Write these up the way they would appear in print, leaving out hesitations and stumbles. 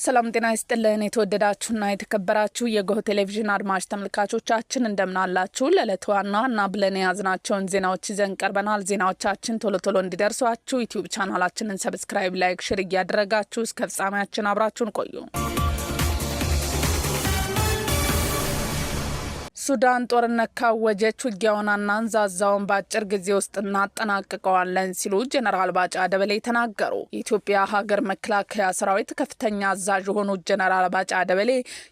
ሰላም ጤና ይስጥልን። የተወደዳችሁና የተከበራችሁ የጎህ ቴሌቪዥን አድማጭ ተመልካቾቻችን፣ እንደምን አላችሁ? ለዕለቱ ዋና ዋና ብለን የያዝናቸውን ዜናዎች ይዘን ቀርበናል። ዜናዎቻችን ቶሎ ቶሎ እንዲደርሷችሁ ዩቲዩብ ቻናላችንን subscribe፣ like፣ share እያደረጋችሁ እስከ ፍጻሜያችን አብራችሁን ቆዩ። ሱዳን ጦርነት ካወጀች ውጊያውን አናንዛዛውን፣ በአጭር ጊዜ ውስጥ እናጠናቅቀዋለን ሲሉ ጀነራል ባጫ ደበሌ ተናገሩ። የኢትዮጵያ ሀገር መከላከያ ሰራዊት ከፍተኛ አዛዥ የሆኑት ጀነራል ባጫ ደበሌ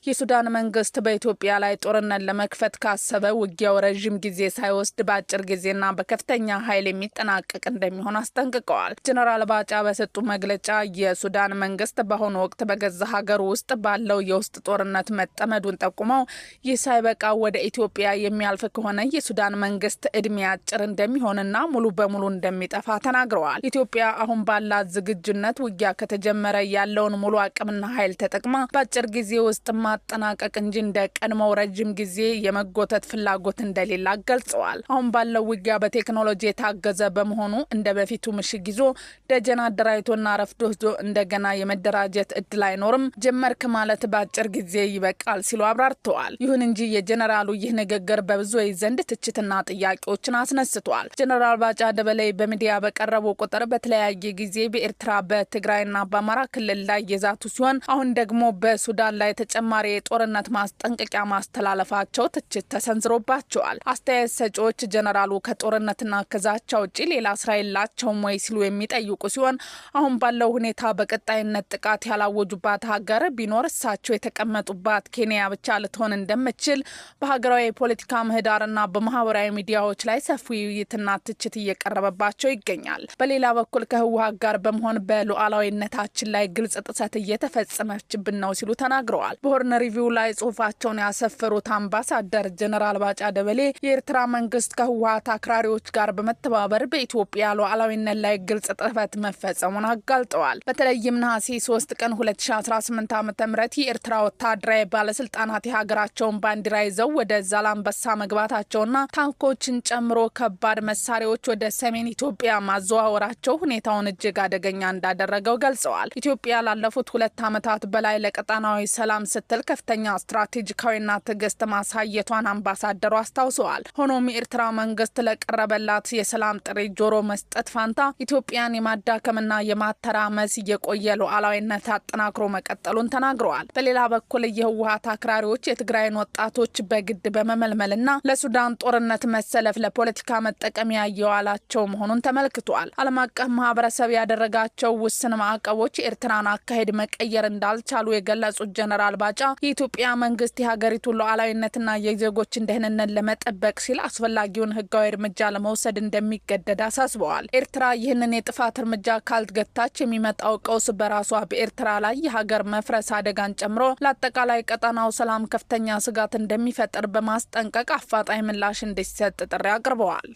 የሱዳን መንግስት በኢትዮጵያ ላይ ጦርነት ለመክፈት ካሰበ ውጊያው ረዥም ጊዜ ሳይወስድ በአጭር ጊዜና በከፍተኛ ኃይል የሚጠናቀቅ እንደሚሆን አስጠንቅቀዋል። ጀነራል ባጫ በሰጡ መግለጫ የሱዳን መንግስት በአሁኑ ወቅት በገዛ ሀገሩ ውስጥ ባለው የውስጥ ጦርነት መጠመዱን ጠቁመው፣ ይህ ሳይበቃ ወደ ኢትዮጵያ የሚያልፍ ከሆነ የሱዳን መንግስት እድሜ አጭር እንደሚሆንና ሙሉ በሙሉ እንደሚጠፋ ተናግረዋል። ኢትዮጵያ አሁን ባላት ዝግጁነት ውጊያ ከተጀመረ ያለውን ሙሉ አቅምና ኃይል ተጠቅማ በአጭር ጊዜ ውስጥ ማጠናቀቅ እንጂ እንደ ቀድሞው ረጅም ጊዜ የመጎተት ፍላጎት እንደሌላ ገልጸዋል። አሁን ባለው ውጊያ በቴክኖሎጂ የታገዘ በመሆኑ እንደ በፊቱ ምሽግ ይዞ፣ ደጀን አደራጅቶና ረፍዶ ወስዶ እንደገና የመደራጀት እድል አይኖርም። ጀመርክ ማለት በአጭር ጊዜ ይበቃል ሲሉ አብራርተዋል። ይሁን እንጂ የጀነራሉ ይህ ንግግር በብዙዎች ዘንድ ትችትና ጥያቄዎችን አስነስቷል። ጀነራል ባጫ ደበሌ በሚዲያ በቀረቡ ቁጥር በተለያየ ጊዜ በኤርትራ፣ በትግራይና በአማራ ክልል ላይ የዛቱ ሲሆን፣ አሁን ደግሞ በሱዳን ላይ ተጨማሪ የጦርነት ማስጠንቀቂያ ማስተላለፋቸው ትችት ተሰንዝሮባቸዋል። አስተያየት ሰጪዎች ጀነራሉ ከጦርነትና ከዛቻ ውጭ ሌላ ስራ የላቸውም ወይ ሲሉ የሚጠይቁ ሲሆን፣ አሁን ባለው ሁኔታ በቀጣይነት ጥቃት ያላወጁባት ሀገር ቢኖር እሳቸው የተቀመጡባት ኬንያ ብቻ ልትሆን እንደምትችል በሀገራዊ የፖለቲካ ምህዳርና በማህበራዊ ሚዲያዎች ላይ ሰፊ ውይይትና ትችት እየቀረበባቸው ይገኛል። በሌላ በኩል ከህወሀት ጋር በመሆን በሉዓላዊነታችን ላይ ግልጽ ጥሰት እየተፈጸመችብን ነው ሲሉ ተናግረዋል። በሆርን ሪቪው ላይ ጽሁፋቸውን ያሰፈሩት አምባሳደር ጀነራል ባጫ ደበሌ የኤርትራ መንግስት ከህወሀት አክራሪዎች ጋር በመተባበር በኢትዮጵያ ሉዓላዊነት ላይ ግልጽ ጥፈት መፈጸሙን አጋልጠዋል። በተለይም ነሐሴ 3 ቀን 2018 ዓ.ም የኤርትራ ወታደራዊ ባለስልጣናት የሀገራቸውን ባንዲራ ይዘው ወደ ዛላምበሳ መግባታቸውና ታንኮችን ጨምሮ ከባድ መሳሪያዎች ወደ ሰሜን ኢትዮጵያ ማዘዋወራቸው ሁኔታውን እጅግ አደገኛ እንዳደረገው ገልጸዋል። ኢትዮጵያ ላለፉት 2 ዓመታት በላይ ለቀጣናዊ ሰላም ስትል ከፍተኛ ስትራቴጂካዊና ትዕግስት ማሳየቷን አምባሳደሩ አስታውሰዋል። ሆኖም የኤርትራ መንግስት ለቀረበላት የሰላም ጥሪ ጆሮ መስጠት ፋንታ ኢትዮጵያን የማዳከምና የማተራመስ የቆየ ሉዓላዊነት አጠናክሮ መቀጠሉን ተናግረዋል። በሌላ በኩል የህወሀት አክራሪዎች የትግራይን ወጣቶች በግድ በመመልመልና ለሱዳን ጦርነት መሰለፍ ለፖለቲካ መጠቀሚያ እየዋላቸው መሆኑን ተመልክቷል። ዓለም አቀፍ ማህበረሰብ ያደረጋቸው ውስን ማዕቀቦች የኤርትራን አካሄድ መቀየር እንዳልቻሉ የገለጹት ጀነራል ባጫ፣ የኢትዮጵያ መንግስት የሀገሪቱን ሉዓላዊነትና የዜጎችን ደህንነት ለመጠበቅ ሲል አስፈላጊውን ህጋዊ እርምጃ ለመውሰድ እንደሚገደድ አሳስበዋል። ኤርትራ ይህንን የጥፋት እርምጃ ካልገታች የሚመጣው ቀውስ በራሷ በኤርትራ ላይ የሀገር መፍረስ አደጋን ጨምሮ ለአጠቃላይ ቀጠናው ሰላም ከፍተኛ ስጋት እንደሚፈጥር በማስጠንቀቅ አፋጣኝ ምላሽ እንዲሰጥ ጥሪ አቅርበዋል።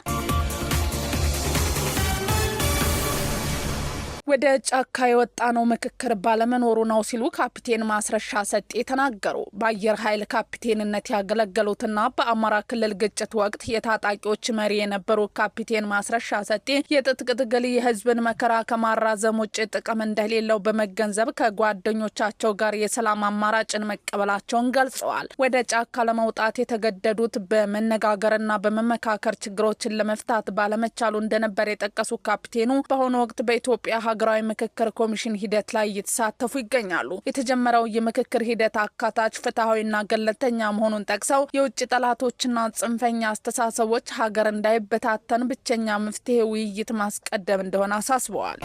ወደ ጫካ የወጣነው ምክክር ባለመኖሩ ነው ሲሉ ካፒቴን ማስረሻ ሰጤ ተናገሩ። በአየር ኃይል ካፒቴንነት ያገለገሉትና በአማራ ክልል ግጭት ወቅት የታጣቂዎች መሪ የነበሩ ካፒቴን ማስረሻ ሰጤ የትጥቅ ትግል የሕዝብን መከራ ከማራዘም ውጭ ጥቅም እንደሌለው በመገንዘብ ከጓደኞቻቸው ጋር የሰላም አማራጭን መቀበላቸውን ገልጸዋል። ወደ ጫካ ለመውጣት የተገደዱት በመነጋገርና በመመካከር ችግሮችን ለመፍታት ባለመቻሉ እንደነበር የጠቀሱ ካፒቴኑ፣ በአሁኑ ወቅት በኢትዮጵያ ሀገራዊ ምክክር ኮሚሽን ሂደት ላይ እየተሳተፉ ይገኛሉ። የተጀመረው የምክክር ሂደት አካታች፣ ፍትሐዊና ገለልተኛ መሆኑን ጠቅሰው፣ የውጭ ጠላቶችና ጽንፈኛ አስተሳሰቦች ሀገር እንዳይበታተን ብቸኛ መፍትሄ ውይይት ማስቀደም እንደሆነ አሳስበዋል።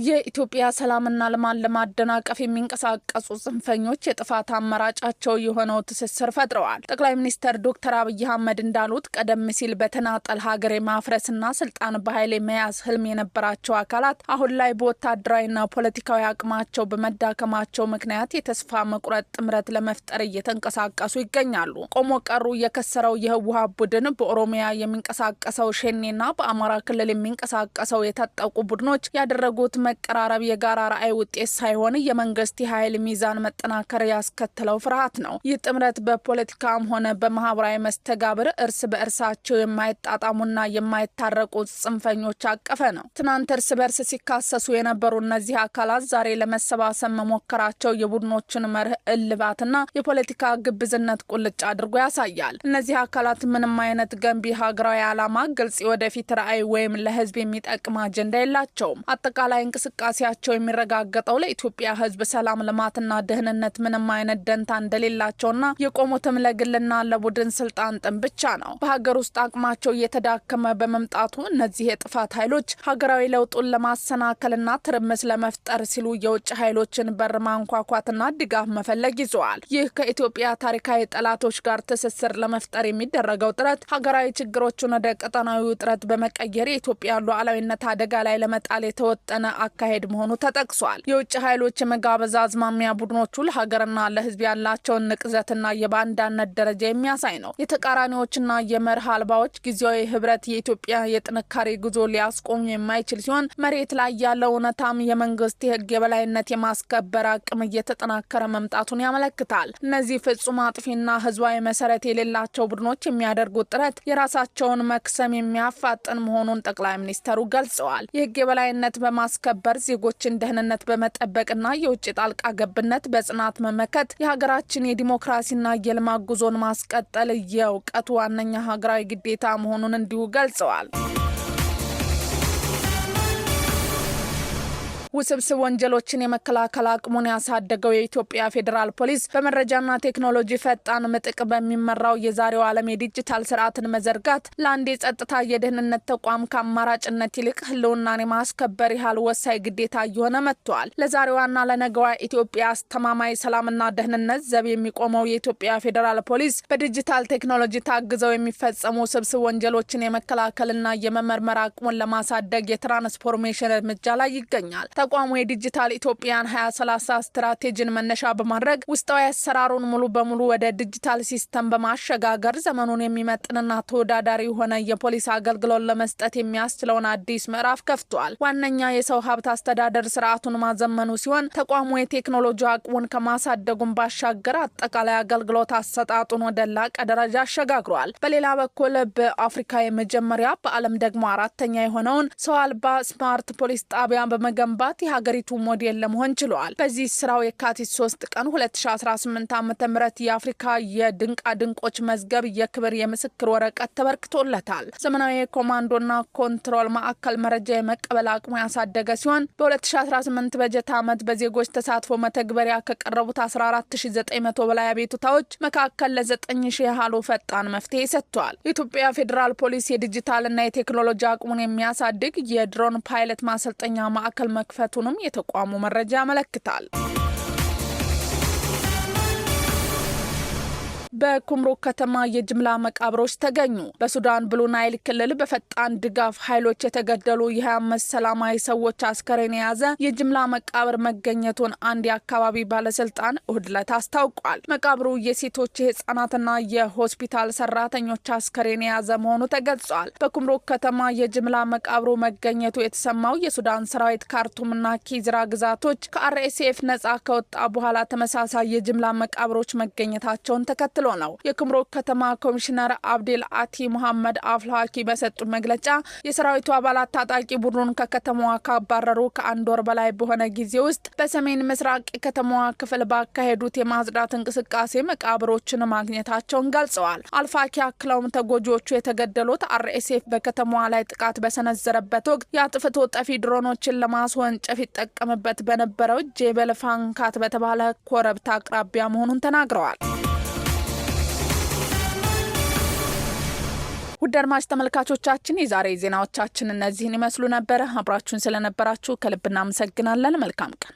የኢትዮጵያ ሰላምና ልማት ለማደናቀፍ የሚንቀሳቀሱ ጽንፈኞች የጥፋት አማራጫቸው የሆነው ትስስር ፈጥረዋል። ጠቅላይ ሚኒስትር ዶክተር አብይ አህመድ እንዳሉት፣ ቀደም ሲል በተናጠል ሀገር የማፍረስና ስልጣን በኃይል የመያዝ ህልም የነበራቸው አካላት አሁን ላይ በወታደራዊና ፖለቲካዊ አቅማቸው በመዳከማቸው ምክንያት የተስፋ መቁረጥ ጥምረት ለመፍጠር እየተንቀሳቀሱ ይገኛሉ። ቆሞ ቀሩ የከሰረው የህወሓት ቡድን፣ በኦሮሚያ የሚንቀሳቀሰው ሸኔና በአማራ ክልል የሚንቀሳቀሰው የታጠቁ ቡድኖች ያደረጉት መቀራረብ የጋራ ራዕይ ውጤት ሳይሆን የመንግስት የኃይል ሚዛን መጠናከር ያስከተለው ፍርሃት ነው። ይህ ጥምረት በፖለቲካም ሆነ በማህበራዊ መስተጋብር እርስ በእርሳቸው የማይጣጣሙና የማይታረቁ ጽንፈኞች አቀፈ ነው። ትናንት እርስ በርስ ሲካሰሱ የነበሩ እነዚህ አካላት ዛሬ ለመሰባሰብ መሞከራቸው የቡድኖችን መርህ እልባትና የፖለቲካ ግብዝነት ቁልጭ አድርጎ ያሳያል። እነዚህ አካላት ምንም አይነት ገንቢ ሀገራዊ ዓላማ፣ ግልጽ የወደፊት ራዕይ ወይም ለህዝብ የሚጠቅም አጀንዳ የላቸውም። አጠቃላይ እንቅስቃሴያቸው የሚረጋገጠው ለኢትዮጵያ ህዝብ ሰላም፣ ልማትና ደህንነት ምንም አይነት ደንታ እንደሌላቸውና የቆሙትም ለግልና ለቡድን ስልጣን ጥም ብቻ ነው። በሀገር ውስጥ አቅማቸው እየተዳከመ በመምጣቱ እነዚህ የጥፋት ኃይሎች ሀገራዊ ለውጡን ለማሰናከልና ትርምስ ለመፍጠር ሲሉ የውጭ ኃይሎችን በር ማንኳኳትና ድጋፍ መፈለግ ይዘዋል። ይህ ከኢትዮጵያ ታሪካዊ ጠላቶች ጋር ትስስር ለመፍጠር የሚደረገው ጥረት ሀገራዊ ችግሮችን ወደ ቀጠናዊ ውጥረት በመቀየር የኢትዮጵያ ሉዓላዊነት አደጋ ላይ ለመጣል የተወጠነ አካሄድ መሆኑ ተጠቅሷል። የውጭ ኃይሎች የመጋበዝ አዝማሚያ ቡድኖቹ ለሀገርና ለህዝብ ያላቸውን ንቅዘትና የባንዳነት ደረጃ የሚያሳይ ነው። የተቃራኒዎችና የመርህ አልባዎች ጊዜያዊ ህብረት የኢትዮጵያ የጥንካሬ ጉዞ ሊያስቆም የማይችል ሲሆን መሬት ላይ ያለው እውነታም የመንግስት የህግ የበላይነት የማስከበር አቅም እየተጠናከረ መምጣቱን ያመለክታል። እነዚህ ፍጹም አጥፊና ህዝባዊ መሰረት የሌላቸው ቡድኖች የሚያደርጉት ጥረት የራሳቸውን መክሰም የሚያፋጥን መሆኑን ጠቅላይ ሚኒስተሩ ገልጸዋል። የህግ የበላይነት በማስከበር ዜጎችን ደህንነት በመጠበቅና የውጭ ጣልቃ ገብነት በጽናት መመከት የሀገራችን የዲሞክራሲና የልማት ጉዞን ማስቀጠል የእውቀቱ ዋነኛ ሀገራዊ ግዴታ መሆኑን እንዲሁ ገልጸዋል። ውስብስብ ወንጀሎችን የመከላከል አቅሙን ያሳደገው የኢትዮጵያ ፌዴራል ፖሊስ በመረጃና ቴክኖሎጂ ፈጣን ምጥቅ በሚመራው የዛሬው ዓለም የዲጂታል ስርዓትን መዘርጋት ለአንድ የጸጥታ የደህንነት ተቋም ከአማራጭነት ይልቅ ህልውናን የማስከበር ያህል ወሳኝ ግዴታ እየሆነ መጥቷል። ለዛሬዋና ለነገዋ ኢትዮጵያ አስተማማኝ ሰላምና ደህንነት ዘብ የሚቆመው የኢትዮጵያ ፌዴራል ፖሊስ በዲጂታል ቴክኖሎጂ ታግዘው የሚፈጸሙ ውስብስብ ወንጀሎችን የመከላከልና የመመርመር አቅሙን ለማሳደግ የትራንስፎርሜሽን እርምጃ ላይ ይገኛል። ተቋሙ የዲጂታል ኢትዮጵያን 2030 ስትራቴጂን መነሻ በማድረግ ውስጣዊ አሰራሩን ሙሉ በሙሉ ወደ ዲጂታል system በማሸጋገር ዘመኑን የሚመጥንና ተወዳዳሪ የሆነ የፖሊስ አገልግሎት ለመስጠት የሚያስችለውን አዲስ ምዕራፍ ከፍቷል። ዋነኛ የሰው ሀብት አስተዳደር ስርዓቱን ማዘመኑ ሲሆን ተቋሙ የቴክኖሎጂ አቅሙን ከማሳደጉን ባሻገር አጠቃላይ አገልግሎት አሰጣጡን ወደ ላቀ ደረጃ አሸጋግሯል። በሌላ በኩል በአፍሪካ የመጀመሪያ በዓለም ደግሞ አራተኛ የሆነውን ሰው አልባ smart ፖሊስ ጣቢያን በመገንባት የሀገሪቱ ሞዴል ለመሆን ችሏል። በዚህ ስራው የካቲት 3 ቀን 2018 ዓ.ም የአፍሪካ የድንቃ ድንቆች መዝገብ የክብር የምስክር ወረቀት ተበርክቶለታል። ዘመናዊ የኮማንዶና control ማዕከል መረጃ የመቀበል አቅሙ ያሳደገ ሲሆን በ2018 በጀት ዓመት በዜጎች ተሳትፎ መተግበሪያ ከቀረቡት 14900 በላይ አቤቱታዎች መካከል ለ9000 ያህሉ ፈጣን መፍትሄ ሰጥቷል። የኢትዮጵያ ፌዴራል ፖሊስ የዲጂታልና የቴክኖሎጂ አቅሙን የሚያሳድግ የድሮን ፓይለት ማሰልጠኛ ማዕከል መክፈቱንም የተቋሙ መረጃ ያመለክታል። በኩምሩክ ከተማ የጅምላ መቃብሮች ተገኙ። በሱዳን ብሉ ናይል ክልል በፈጣን ድጋፍ ኃይሎች የተገደሉ የ25 ሰላማዊ ሰዎች አስከሬን የያዘ የጅምላ መቃብር መገኘቱን አንድ የአካባቢ ባለስልጣን እሁድ ዕለት አስታውቋል። መቃብሩ የሴቶች የህጻናትና የሆስፒታል ሰራተኞች አስከሬን የያዘ መሆኑ ተገልጿል። በኩምሩክ ከተማ የጅምላ መቃብሩ መገኘቱ የተሰማው የሱዳን ሰራዊት ካርቱምና ኪዝራ ግዛቶች ከአርኤስኤፍ ነጻ ከወጣ በኋላ ተመሳሳይ የጅምላ መቃብሮች መገኘታቸውን ተከትሎ ነው። የኩምሩክ ከተማ ኮሚሽነር አብዴል አቲ ሙሐመድ አፍላኪ በሰጡት መግለጫ የሰራዊቱ አባላት ታጣቂ ቡድኑን ከከተማዋ ካባረሩ ከአንድ ወር በላይ በሆነ ጊዜ ውስጥ በሰሜን ምስራቅ የከተማዋ ክፍል ባካሄዱት የማጽዳት እንቅስቃሴ መቃብሮችን ማግኘታቸውን ገልጸዋል። አልፋኪ አክለውም ተጎጂዎቹ የተገደሉት አርኤስኤፍ በከተማዋ ላይ ጥቃት በሰነዘረበት ወቅት የአጥፍቶ ጠፊ ድሮኖችን ለማስወንጨፍ ይጠቀምበት በነበረው ጄበል ፋንካት በተባለ ኮረብታ አቅራቢያ መሆኑን ተናግረዋል። ውድ አድማጭ ተመልካቾቻችን የዛሬ ዜናዎቻችን እነዚህን ይመስሉ ነበረ። አብራችሁን ስለነበራችሁ ከልብ እናመሰግናለን። መልካም ቀን።